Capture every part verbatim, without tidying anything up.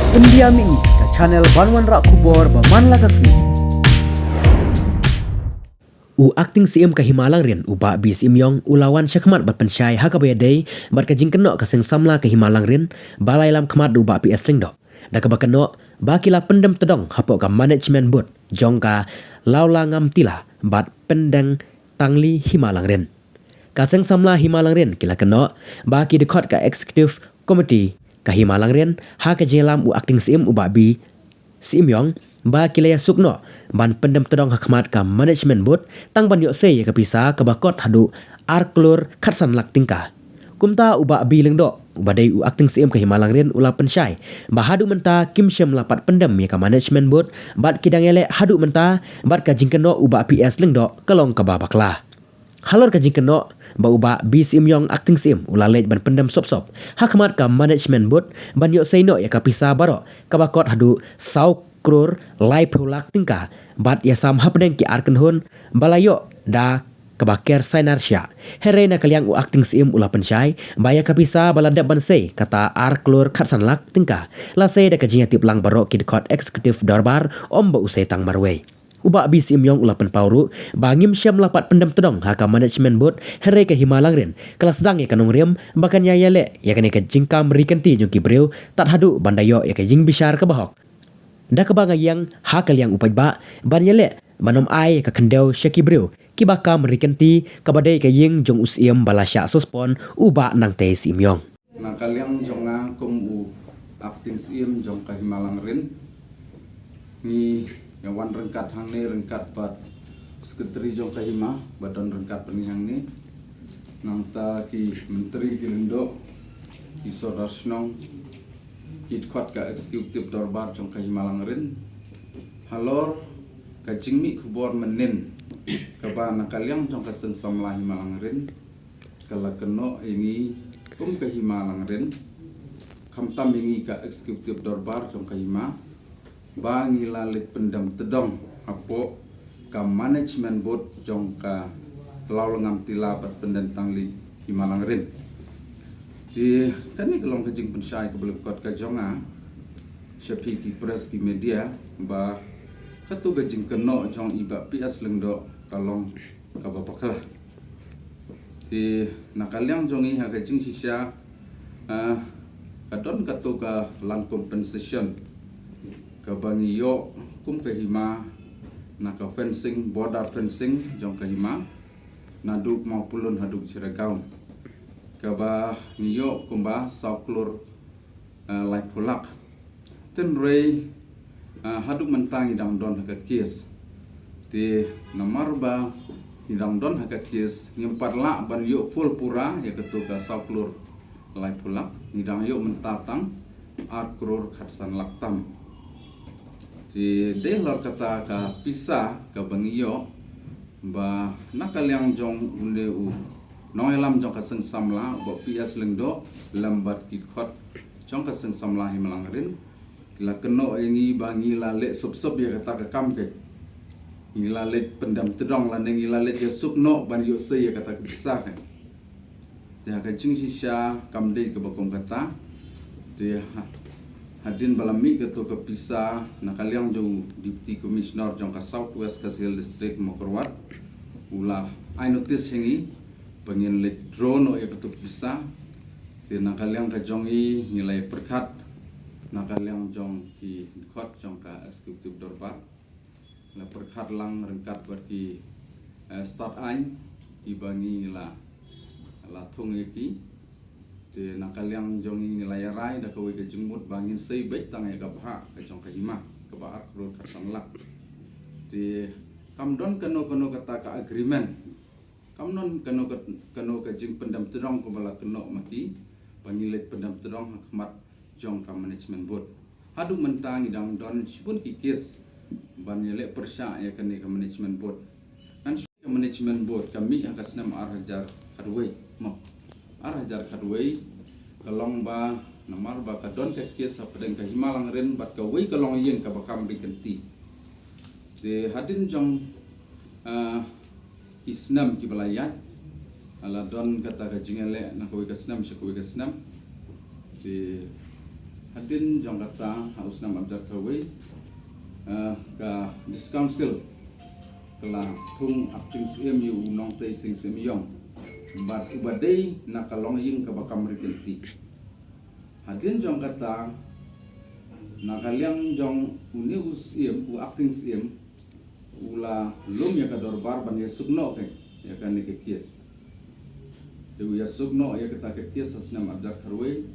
India Mini, ka channel ban wanrah khubor ba man la ka sngi. U Acting Syiem ka Hima Langrin, u Bah B Syiem Yong, u la wan shakhmat bad pynshai ha kaba ïadei bad ka jingkynnoh ka Seng Samla ka Hima Langrin, ba la ïalam khmat da u Bah P S Lyngdoh, da kaba kynnoh ba ki la pyndem tdong hapoh ka Management Board jong ka Lawlangam Tila bad Pyndeng Tangli Hima Langrin. Ka Seng Samla Hima Langrin ki la kynnoh ba ki dkhot ka Executive Committee ka Hima Langrin, ha ka jingïalam u Acting Syiem u Bah B Syiem Yong, ba ki la ïasuk noh ban pyndem tdong ha khmat ka Management Board tang ban ïoh sei ïa ka pisa kaba kot haduh ar klur khatsan lak tyngka. Kumta u Bah B Lyngdoh, uba dei u Acting Syiem ka Hima Langrin, u la pynshai ba haduh mynta kim shym la pat pyndem ïa ka Management Board bad ki dang ïaleh haduh mynta bad ka jingkynnoh u Bah P S Lyngdoh ka long kaba bakla. Halor ka jingkynnoh ba u Bah B Syiem Yong, Acting Syiem, u la leit ban pyndem sop sop ha khmat ka Management Board ban ïoh sei noh ïa ka pisa baroh kaba kot haduh saw klur laiphew lak tyngka bad ïasam hapdeng ki ar kynhun ba la ïoh da kaba ker sainar shiah. Hynrei na ka liang u Acting Syiem u la pynshai ba ïa ka pisa ba la dep ban sei, kata ar klur khatsan lak tyngka, la sei da ka jingïatip lang baroh ki dkhot Executive Dorbar, ym ba u sei tang marwei. U Bah B Syiem Yong u la pynpaw ruh ba ngim shym la pat pyndem tdong ha ka Management Board, hynrei ka Hima Langrin ka la sdang ïa ka nongrim ba kan ïa ïaleh ïa kane ka jingkam ri kynti jong ki briew tad haduh ban da ïoh ïa ka jingbishar kaba hok. Da kaba nga ïeng ha ka liang u paidbah ban ïaleh ban ym ai ïa ka khyndew sha ki briew kiba kam ri kynti, kaba dei ka ïing jong u Syiem ba la shah suspend, u Bah Nangtei Syiem Yong. Na ka liang jong nga kum u Acting Syiem jong ka Hima Langrin, ngi ïa wan ryngkat hangne ryngkat bad Secretary jong ka Hima ba don ryngkat bad ngi hangne, nangta ki Myntri, ki Lyngdoh, ki Sordar Shnong, ki dkhot ka Executive Dorbar jong ka Hima Langrin. Halor ka jingmih khubor mynnin kaba na ka liang jong ka Seng Samla Hima Langrin ka la kynnoh ïa ngi kum ka Hima Langrin, khamtam ïa ngi ka Executive Dorbar jong ka Hima, ba ngi la leit pyndem tdong hapoh ka Management Board jong ka Lawlangam Tila bad Pyndeng Tangli Hima Langrin. Te kane ka long ka jingpynshai kaba lyngkot ka jong nga sha phi ki press, ki media, ba kato ka jingkynnoh jong i Bah P S Lyngdoh ka long kaba bakla. Te na ka liang jong ngi ha ka jingshisha, ah, ka don kato ka lang compensation kaba ngi ïoh kum ka Hima na ka fencing, border fencing jong ka Hima, naduh Mawpulun haduh Chiragaon, kaba ngi ïoh kumba saw klur, ah, laiphew lak. Hynrei, ah, haduh mynta ngi dang don ha ka case. Te namar ba ngi dang don ha ka case, ngim pat lah ban ïoh full pura ïa kato ka saw klur laiphew lak, ngi dang ïoh mynta tang ar klur khatsan lak tam. Te dei halor kata ka pisa kaba ngi ïoh, ba na ka liang jong une u nongïalam jong ka Seng Samla, u Bah P S Lyngdoh, lem bad ki dkhot jong ka Seng Samla Hima Langrin, ki la kynnoh ïa ngi ba ngi la leh sup sup ïa kata ka kam, ka ngi la leh pyndem tdong lane ngi la leh ïasuk noh ban ïoh sei ïa kata ka pisa, ka. Te ha ka jingshisha kam dei kaba kum kata. Te ha, hadien ba la mih kato ka pisa, na ka liang jong u Deputy Commissioner jong ka South West Khasi Hills District, Mawkyrwat, u la ai notice ha ngi ba ngin leit draw noh ïa kato ka pisa. Te na ka liang ka jong ngi, ngi la ïa pyrkhat na ka liang jong ki dkhot jong ka Executive Dorbar, la pyrkhat lang ryngkat bad ki, eh, stad aiñ kiba ngi la, la thung ïa ki. Te na ka liang jong ngi, ngi la ïa rai da kawei ka jingmut ba ngin sei beit tang ïa ka bhah ka jong ka Hima, kaba ar klur khatsan lak. Te kam don kano kano kata ka agreement, kam don kano ka, kano ka jingpyndem tdong kaba la kynnoh ma ki ba ngi leit pyndem tdong ha khmat jong ka Management Board. Haduh mynta ngi dang don shibun ki case ban ïaleh pyrshah ïa kane ka Management Board. Ngan shu, ka Management Board ka mih ha ka snem ar hajar khatwei, mo. Ar hajar khatwei, ka long ba namar ba ka don ka case hapdeng ka Hima Langrin bad kawei ka longïing kaba kam ri kynti. Te hadien jong, ah, ki snem kiba la ïaid, la don kata ka jingïaleh na kawei ka snem sha kawei ka snem. Te Hadien jong kata ha u snem arhajar khatwei, eh, ka District Council ka la thung acting Syiem ïa u Nongtei Sing Syiemiong. Bad u ba dei na ka longïing kaba kam ri kynti. Hadien jong kata, na ka liang jong une u Syiem, u acting Syiem, u la lum ïa ka dorbar ban ïasuk noh ka, ïa kane ka case. Te u ïasuk noh ïa kata ka case ha snem arhajar khatwei,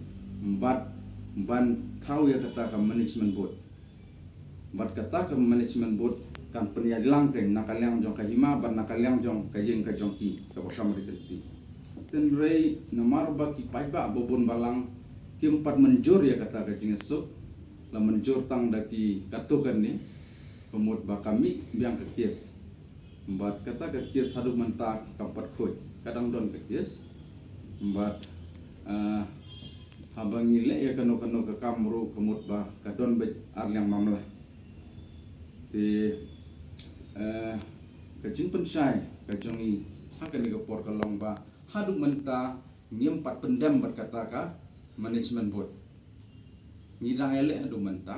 bad ban thaw ïa kata ka management board. Bad kata ka management board kan pynïaid lang ka na ka liang jong ka hima, bad na ka liang jong ka ïing ka jong ki, kaba kam ri kynti. Hynrei namar ba ki paidbah ba bun balang kim pat mynjur ïa kata ka jingïasuk, la mynjur tang da ki katto katne, ka mut ba ka mih biang ka case. Bad kata ka case haduh mynta kam pat khuid, ka dang don ka case. Bad, eh, haba ngi leh ïa kano kano ka kam ruh ka mut ba ka don beit ar liang mamla. Te, eh, ka jingpynshai ka jong ngi ha kane ka por ka long ba haduh mynta ngim pat pyndem bad kata ka management board. Ngi dang ïaleh haduh mynta.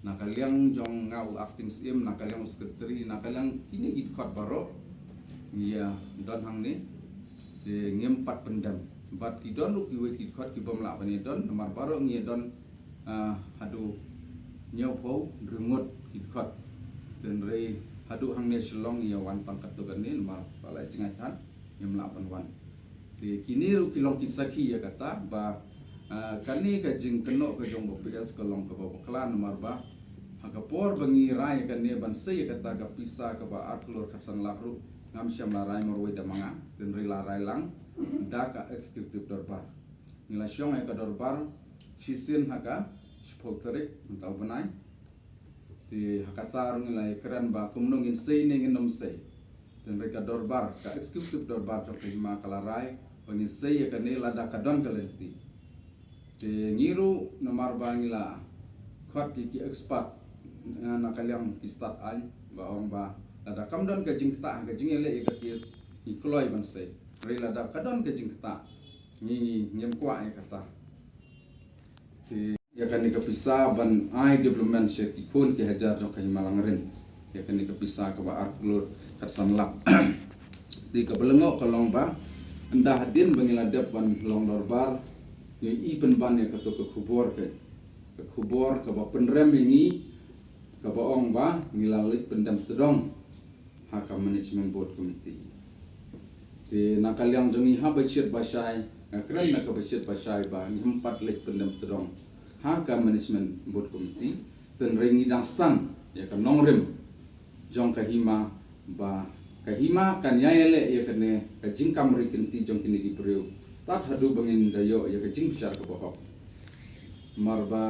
Na ka liang jong nga u acting Syiem, na ka liang u secretary, na ka liang kine ki dkhot baroh, ngi ïa don hangne. Te ngim pat pyndem. Bad ki don ruh kiwei ki dkhot ki bym lah ban ïa don, namar baroh ngi ïa don, ah, haduh hynñiewphew hynriew ngut ki dkhot. Hynrei haduh hangne Shillong ngi ïa wan tang katto katne, namar ba la jngai than, ngim lah ban wan. Te kine ruh ki long ki sakhi ïa kata ba, ah, kane ka jingkynnoh ka jong u P S ka long kaba bakla namar ba ha ka por ba ngi rai ïa kane ban sei ïa kata ka pisa kaba ar klur khatsan lak ruh ngam shym la rai marwei da ma nga, hynrei la rai lang da ka executive dorbar. Ngi la shong ïa ka dorbar shisien ha ka shiphew tarik mynta u bnai. Te ha kata ruh ngi la ïakren ba kumno ngin sei ne ngin ym sei. Hynrei ka dorbar, ka executive dorbar jong ka hima ka la rai ba ngin sei ïa kane lada ka don ka lynti. Te ngi ruh namar ba ngi la khot ïa ki expert, eh, na ka liang ki stad aiñ ba ong ba lada kam don ka jingktah ka jingïaleh ïa ka case ngi kloi ban sei. Hynrei lada ka don ka jingktah ngi, ngi, ngim kwah ïa kata. Te ïa kane ka pisa ban ai development sha ki khun ki hajar jong ka hima Langrin. Ïa kane ka pisa kaba ar klur khatsan lak. Te kaba lyngngoh ka long ba ynda hadien ba ngi la dep ban long dorbar, ngi i pynban ïa kato ka khubor ka, ka khubor kaba pynrem ïa ngi, kaba ong ba ngi la leit pyndem tdong ha ka management board committee. Te na ka liang jong ngi ha ba shit ba shai, nga kren na ka ba shit ba shai ba ngim pat leit pyndem tdong ha ka management board committee. Hynrei ngi dang sdang ïa ka nongrim jong ka hima ba ka hima kan ïa ïaleh ïa kane ka jingkam ri kynti jong kine ki briew tad haduh ba ngin da ïoh ïa ka jingbishar kaba hok. Namar ba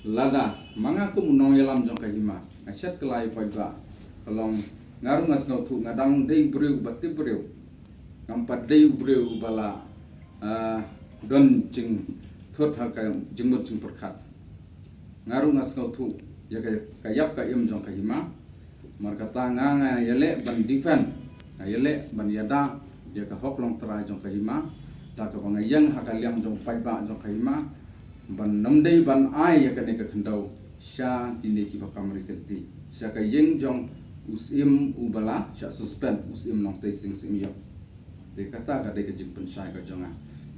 lada ma nga kum u nongïalam jong ka hima nga shet kylla ïa u paidbah, ka long nga ruh nga sngewthuh nga dang dei u briew ba tip briew. Ngam pat dei u briew ba la, ah, don jingthut ha ka jingmut jingpyrkhat. Nga ruh nga sngewthuh ïa ka, ka ïap ka im jong ka hima. Namar kata nga, nga ïaleh ban defend, nga ïaleh ban ïada ïa ka hok longtrai jong ka hima. Da kaba nga ïeng ha ka liang jong u paidbah jong ka hima ban ym dei ban ai ïa kane ka khyndew sha kine kiba kam ri kynti, sha ka ïing jong u Syiem uba la shah suspend, u Syiem Nongtei Sing Syiemiong. Te kata ka dei ka jingpynshai ka jong nga.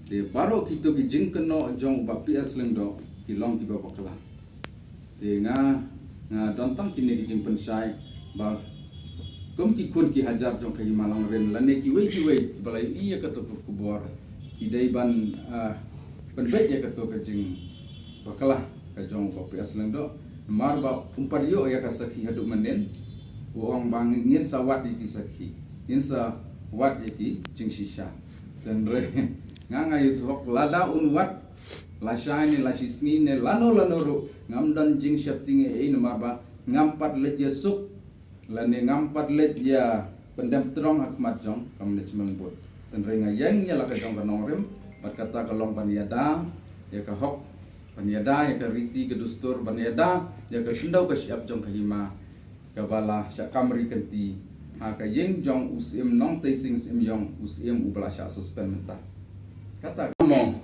Te baroh kito ki jingkynnoh jong u Bah P S Lyngdoh ki long kiba bakla. Te nga, nga don tang kine ki jingpynshai ba kum ki khun ki hajar jong ka hima Langrin lane kiwei kiwei ba la ïohi ïa kato ka khubor ki dei ban, ah, pynbeit ïa kato ka jingbakla ka jong u Bah P S Lyngdoh. Namar ba um pat ïoh ïa ka sakhi haduh mynnin, u ong ba ngin sa wad ïa ki sakhi, ngin sa wad ïa ki jingshisha. Hynrei nga, nga ïathuh hok lada un wad lashai ne lashisngi ne lano lano ruh ngam don jingsheptieng ei ei namar ba ngam pat leit ïasuk lane ngam pat leit ïa pyndem tdong ha khmat jong ka management board. Hynrei nga ïeng ïa la ka jong ka nongrim bad kata ka long ban ïada ïa ka hok, ban ïada ïa ka riti ka dustur, ban ïada ïa ka khyndew ka shyiap jong ka hima kaba la shah kam ri kynti ha ka ïing jong u Syiem Nongtei Sing Syiemiong, u Syiem uba la shah suspend mynta. Kata ka mo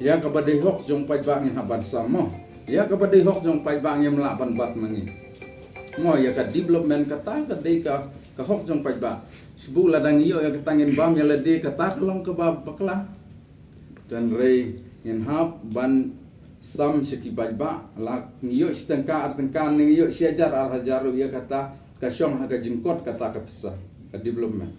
ïa kaba dei hok jong u paidbah ngin hap ban sam mo. Ïa kaba dei hok jong paidbah ngim lah ban bat ma ngi. Mo ïa ka development kata ka dei ka, ka hok jong paidbah. Shu lada ngi ïoh ïa kata ngin bam ïa lade, kata ka long kaba bakla. Tynrai ngin hap ban sam sha ki paidbah, la ngi ïoh shi tyngka ar tyngka ne ngi ïoh shi hajar ar hajar ruh, ïa kata ka shong ha ka jingkot kata ka pisa ka development.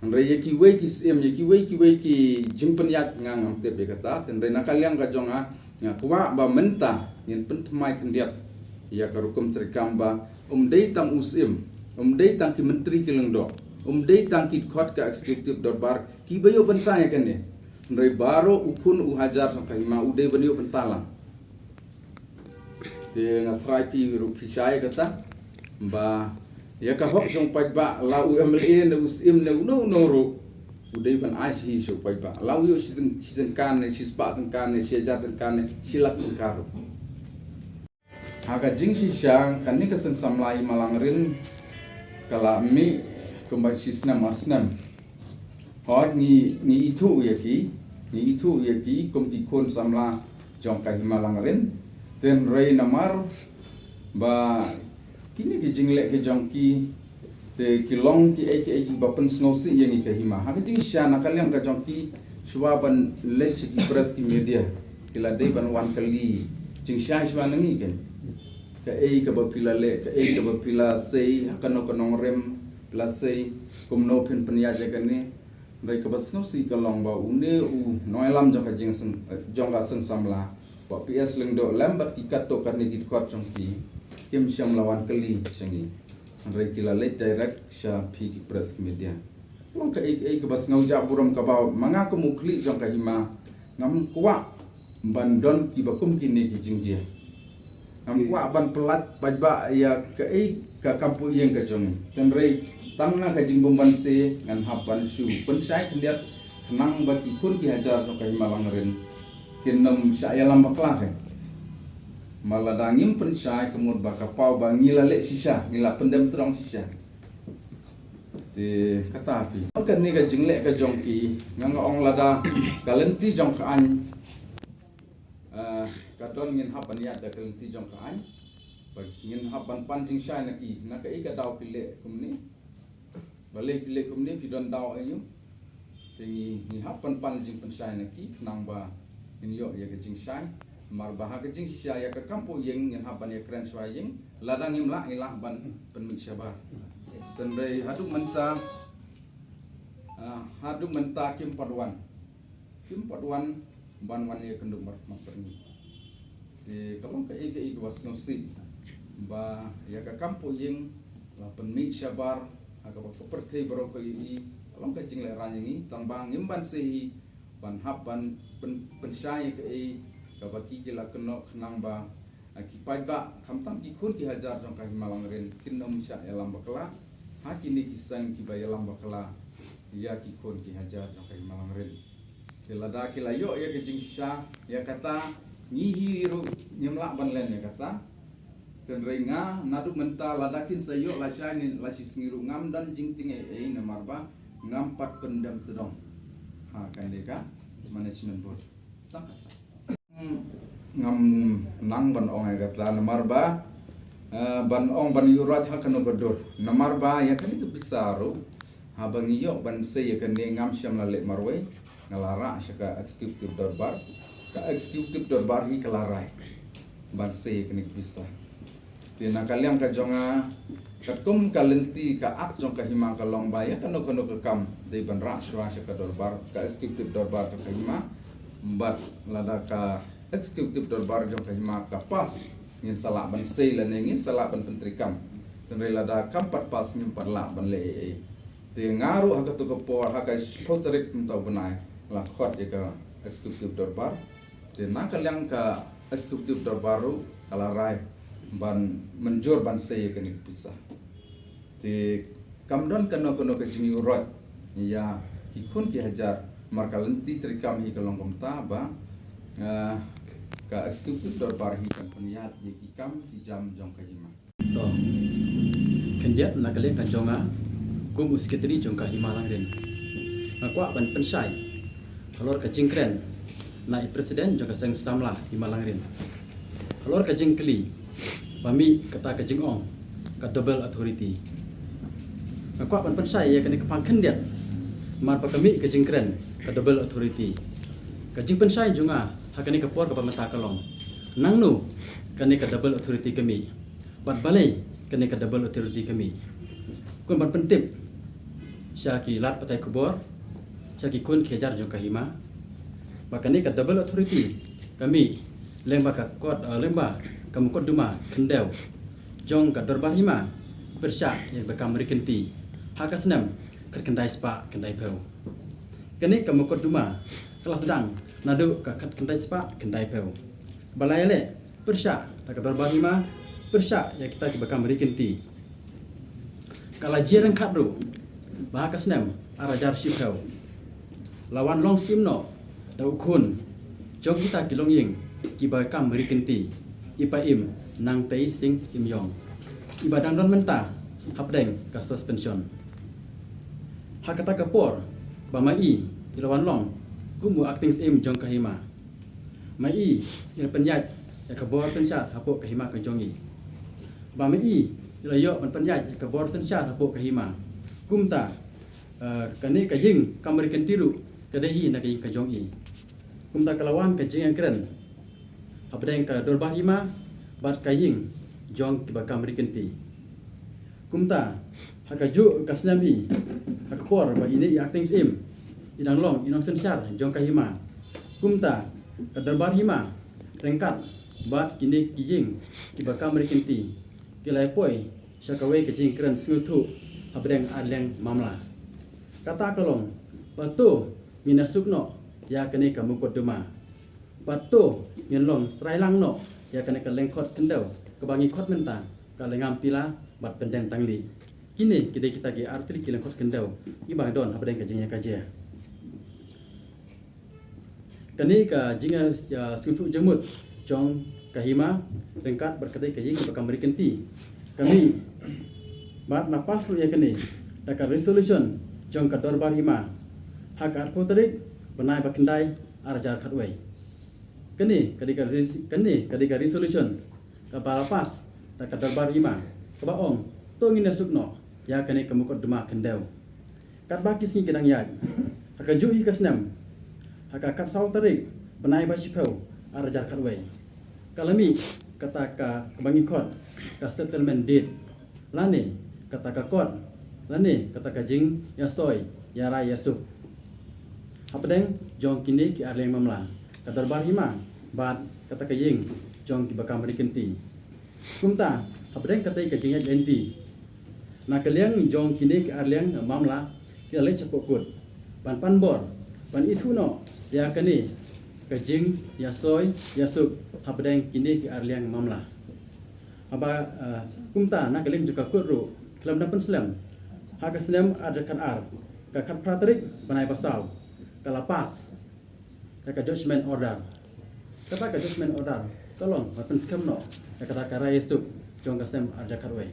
Hynrei ïa kiwei ki syiem, ïa kiwei kiwei ki jingpynïaid nga ngam tip ïa kata. Tynrai na ka liang ka jong nga, nga kwah ba mynta ngin pynthymmai khyndiat ïa ka rukom treikam ba um dei tang u syiem, um dei tang ki myntri ki lyngdoh, um dei tang ki dkhot ka executive dorbar kiba ïoh bynta ïa kane. Hynrei baroh u khun u hajar jong ka hima u dei ban ïoh bynta lang. Te nga tharai phi ruh phi shai kata ba ïa ka hok jong paidbah, la u M L A ne u syiem ne uno uno ruh u dei ban ai shi sha u paidbah. La u ïoh shi tyng-, shi tyngka ne shi spah tyngka ne shi hajar tyngka ne shi lak tyngka ruh. Ha ka jingshisha kane ka seng samla Hima Langrin ka la mih kumba shi snem ar snem. Hooid ngi, ngi ithuh ïa ki, ngi ithuh ïa ki kum ki khun samla jong ka Hima Langrin. Tynrai namar ba kine ki jingleh ki jong ki te ki long kiei kiei kiba pynsngewsih ïa ngi ka hima. Ha ka jingshisha na ka liang ka jong ki, shuwa ban leit sha ki press ki media, ki la dei ban wan kylli jingshai shuwa na ngi, keiñ. Kaei kaba phi la leh, kaei kaba phi la sei, ha kano ka nongrim phi la sei, kumno phin pynïaid ïa kane. Hynrei kaba sngewsih ka long ba une u nongïalam jong ka jingseng, jong ka seng samla, Bah P S Lyngdoh lem bad ki katto katne ki dkhot jong ki, kim shym la wan kylli sha ngi. Hynrei ki la leit direct sha phi ki press ki media. Long kaei kaei kaba sngewjah burom kaba ma nga kum u khlieh jong ka hima ngam kwah ban don kiba kum kine ki jingjia. Ngam kwah ban pyllait paidbah ïa kaei ka kam poh ïing ka jong ngi. Hynrei tang na ka jingbymbanse ngan hap ban shu pynshai khyndiat khnang ba ki khun ki hajar jong ka Hima Langrin kin nym shah ïalam bakla, keiñ. Ma lada ngim pynshai ka mut ba ka paw ba ngi la leh shisha, ngi la pyndem tyrong shisha. Te kata phi. Kane ka jingleh ka jong ki, nga nga ong lada ka lynti jong ka aiñ, ah, ka don, ngin hap ban ïaid da ka lynti jong ka aiñ. Ba ngin hap ban pan jingshai na ki, na kaei ka daw phi leh kumne. Balei phi leh kumne, phi don daw aïu? Te ngi, ngi hap ban pan jingpynshai na ki khnang ba ngin ïoh ïa ka jingshai. Namar ba ha ka jingshisha ïa ka kam poh ïing ngin hap ban ïakren shuwa ïing. Lada ngim lah, ngi lah ban pynmih shabar. Hynrei haduh mynta, ah, haduh mynta kim pat wan. Kim pat wan ban wan ïakynduh markhmat bad ngi. Te ka long kaei kaei kaba sngewsih ba ïa ka kam poh ïing la pynmih shabar ha kaba ka pyrthei baroh ka ïohi. Ka long ka jinglehraiñ ïa ngi, tang ba ngim banse hi ban hap ban pyn-, pynshai ïa kaei kaba ki ki la kynnoh khnang ba, ah, ki paidbah, khamtam ki khun ki hajar jong ka Hima Langrin kin nym shah ïalam bakla ha kine ki seng kiba ïalam bakla ïa ki khun ki hajar jong ka Hima Langrin. Te lada ki la ïoh ïa ka jingshisha, ïa kata ngi hi ruh ngim lah ban len ïa kata. Hynrei nga naduh mynta lada kin sa ïoh lashai ne lashisngi ruh ngam don jingtieng ei ei namar ba ngam pat pyndem tyrong ha kane ka management board. Tang kata. Ngam nang ban ong ïa kata namar ba, eh, ban ong ban ïuhroit ha kano ka dur. Namar ba ïa kane ka pisa ruh, haba ngi ïoh ban sei ïa kane ngam shym la leh marwei, nga la rah sha ka executive dorbar. Ka executive dorbar hi ka la rai ban sei ïa kane ka pisa. Te na ka liang ka jong nga, katkum ka lynti ka Act jong ka hima ka long ba ïa kano kano ka kam dei ban rah shuwa sha ka dorbar, ka executive dorbar ka hima. Bad lada ka executive dorbar jong ka hima ka pass, ngin sa lah ban sei lane ngin sa lah ban pyntreikam. Hynrei lada kam pat pass ngim pat lah ban leh ei ei. Te nga ruh ha kato ka por, ha ka shiphew tarik mynta u bnai, la khot ïa ka executive dorbar. Te na ka liang ka executive dorbar ruh ka la rai ban mynjur ban sei ïa kane ka pisa. Te kam don kano kano ka jingïuhroit ïa ki khun ki hajar, namar ka lynti treikam hi ka long kumta ba, eh, ka executive dorbar hi kan pynïaid ïa ki kam ki jam jong ka hima. To. Khyndiat na ka liang ka jong nga kum u secretary jong ka Hima Langrin, nga kwah ban pynshai halor ka jingkren na i president jong ka seng samla Hima Langrin. Halor ka jingkylli ba mih kata ka jingong ka double authority, nga kwah ban pynshai ïa kane ka phang khyndiat namar ba ka mih ka jingkren ka double authority. Ka jingpynshai jong nga ha kane ka por kaba mynta ka long, nangno kane ka double authority ka mih? Bad balei kane ka double authority ka mih? Kwah ban pyntip sha ki lad pathai khubor, sha ki khun ki hajar jong ka hima, ba kane ka double authority ka mih lyngba ka kot, eh, lyngba ka mukotduma khyndew jong ka dorbar hima pyrshah ïa ka kam ri kynti ha ka snem khatkhyndai spah khyndaiphew. Kane ka mukotduma ka la sdang naduh ka khatkhyndai spah khyndaiphew, ba la ïaleh pyrshah da ka dorbar hima pyrshah ïa kita kiba kam ri kynti. Ka la jia ryngkat ruh ba ha ka snem ar hajar shiphew la wan long syiem noh da u khun jong kita ki longïing kiba kam ri kynti, i Pa Im Nangtei Sing Syiem Ïong, iba dang don mynta hapdeng ka suspension. Ha kata ka por ba ma i i la wan long kum u acting syiem jong ka hima, ma i i la pynïaid ïa ka bor synshar hapoh ka hima ka jong i. Ba ma i i la ïoh ban pynïaid ïa ka bor synshar hapoh ka hima, kumta, eh, kane ka ïing kam ri kynti ruh ka dei hi na ka ïing ka jong i. Kumta ka la wan ka jingïakren hapdeng ka dorbar hima bad ka ïing jong kiba kam ri kynti. Kumta ha kajuh ka snem hi, ha ka por ba ine i acting syiem i dang long i nongsynshar jong ka hima, kumta ka dorbar hima ryngkat bad kine ki ïing kiba kam ri kynti ki la ïa poi sha kawei ka jingkren sngewthuh hapdeng arliang mamla. Kata ka long ba to ngin ïasuk noh ïa kane ka mukotduma, ba to ngin long trai lang noh ïa kane ka lyngkhot khyndew kaba ngi khot mynta ka Lyngngam Tila bad Pyndeng Tanglih. Kine ki dei kita ki artylli ki lyngkhot khyndew kiba don hapdeng ka jingïakajia. Kane ka jingïa, ïa, sngewthuh jingmut jong ka hima ryngkat bad katei ka ïing kaba kam ri kynti ka mih bad la pass ruh ïa kane da ka resolution jong ka dorbar hima ha ka arphew tarik bnai ba khyndai ar hajar khatwei. Kane ka dei ka res-, kane ka dei ka resolution kaba la pass da ka dorbar hima kaba ong to ngin ïasuk noh ïa kane ka mukotduma khyndew. Katba ki sngi ki dang ïaid, ha kajuh hi ka snem, ha ka khatsaw tarik bnai ba shiphew ar hajar khatwei, ka la mih kata ka, kaba ngi khot ka settlement deed, lane kata ka kot, lane kata ka jingïasoi ïarai ïasuk hapdeng jong kine ki arliang mamla, ka dorbar hima bad kata ka ïing jong kiba kam ri kynti. Kumta hapdeng katei ka jingïaid lynti, na ka liang jong kine ki arliang mamla ki la leit shapoh kut ban pan bor ban ithuh noh ïa kane ka jingïasoi ïasuk hapdeng kine ki arliang mamla. Haba, eh, kumta na ka liang jong ka kut ruh ki la pynslem ha ka snem ar hajar khatar, ka khatphra tarik bnai ba saw, ka la pass da ka judgment order. Kata ka judgment order ka long ban pynskhem noh ïa kata ka rai ïasuk jong ka snem ar hajar khatwei.